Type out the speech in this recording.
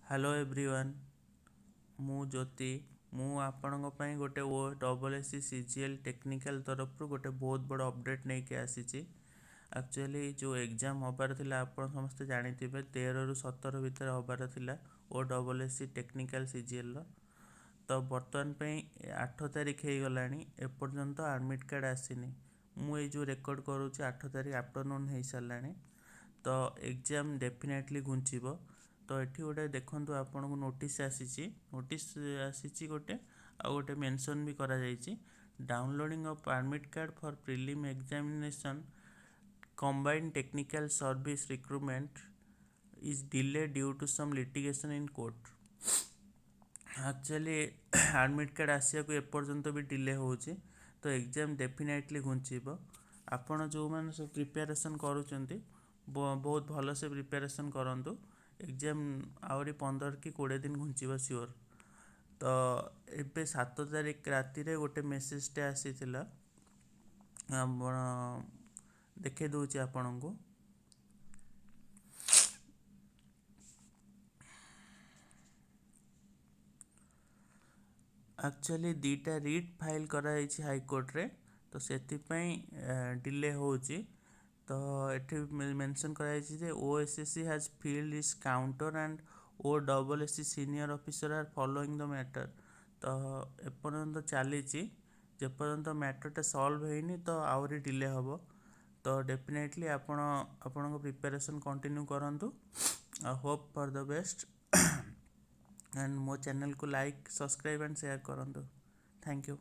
Hello everyone, ମୁଁ ଜ୍ୟୋତି। ମୁଁ ଆପଣଙ୍କ ପାଇଁ ଗୋଟେ OSSC CGL technical ତରଫରୁ ଗୋଟେ ବହୁତ ବଡ଼ ଅପଡ଼େଟ୍ ନେଇକି ଆସିଛି। ଆକ୍ଚୁଆଲି ଯେଉଁ ଏକ୍ଜାମ୍ ହେବାର ଥିଲା, ଆପଣ ସମସ୍ତେ ଜାଣିଥିବେ, 13ରୁ 17 ଭିତରେ ହେବାର ଥିଲା OSSC technical ସିଜିଏଲ୍ର। ତ ବର୍ତ୍ତମାନ ପାଇଁ 8 ତାରିଖ ହେଇଗଲାଣି, ଏପର୍ଯ୍ୟନ୍ତ ଆଡ଼ମିଟ୍ କାର୍ଡ଼ ଆସିନି। ମୁଁ ଏଇ ଯେଉଁ ରେକର୍ଡ଼ କରୁଛି, 8 ତାରିଖ ଆଫ୍ଟରନୁନ୍ ହେଇସାରିଲାଣି। ତ ଏକ୍ଜାମ୍ ଡେଫିନେଟଲି ଘୁଞ୍ଚିବ। ତ ଏଠି ଗୋଟେ ଦେଖନ୍ତୁ, ଆପଣଙ୍କୁ ନୋଟିସ୍ ଆସିଛି। ନୋଟିସ୍ ଆସିଛି ଗୋଟେ, ଆଉ ଗୋଟେ ମେନସନ୍ ବି କରାଯାଇଛି, "Downloading of admit card for prelim examination combined technical service recruitment is delayed due to some litigation in court." Actually admit card ଆସିବାକୁ ଏପର୍ଯ୍ୟନ୍ତ ବି ଡିଲେ ହେଉଛି, ତ ଏକ୍ଜାମ୍ ଡେଫିନେଟଲି ଘୁଞ୍ଚିବ। ଆପଣ ଯେଉଁମାନେ ସବୁ ପ୍ରିପାରେସନ୍ କରୁଛନ୍ତି, ବହୁତ ଭଲସେ ପ୍ରିପାରେସନ୍ କରନ୍ତୁ। ଏକ୍ଜାମ୍ ଆହୁରି 15 କି 20 ଦିନ ଘୁଞ୍ଚିବ ସିଓର। ତ ଏବେ 7 ତାରିଖ ରାତିରେ ଗୋଟେ ମେସେଜଟେ ଆସିଥିଲା, ଆପଣ ଦେଖାଇ ଦେଉଛି ଆପଣଙ୍କୁ। ଆକ୍ଚୁଆଲି ଦୁଇଟା ରିଟ୍ ଫାଇଲ୍ କରାଯାଇଛି ହାଇକୋର୍ଟରେ, ତ ସେଥିପାଇଁ ଡିଲେ ହେଉଛି। ତ ଏଠି ମେନସନ୍ କରାଯାଇଛି ଯେ OSSC has filed its counter and OSSC senior officer are following the matter. ତ ଏପର୍ଯ୍ୟନ୍ତ ଚାଲିଛି। ଯେପର୍ଯ୍ୟନ୍ତ ମ୍ୟାଟରଟା ସଲ୍ଭ ହେଇନି, ତ ଆହୁରି ଡିଲେ ହେବ। ତ ଡେଫିନେଟଲି ଆପଣ ଆପଣଙ୍କ ପ୍ରିପାରେସନ୍ କଣ୍ଟିନ୍ୟୁ କରନ୍ତୁ ଆଉ hope for the best and ମୋ ଚ୍ୟାନେଲକୁ ଲାଇକ୍, ସବସ୍କ୍ରାଇବ୍ ଆଣ୍ଡ ସେୟାର କରନ୍ତୁ। Thank you.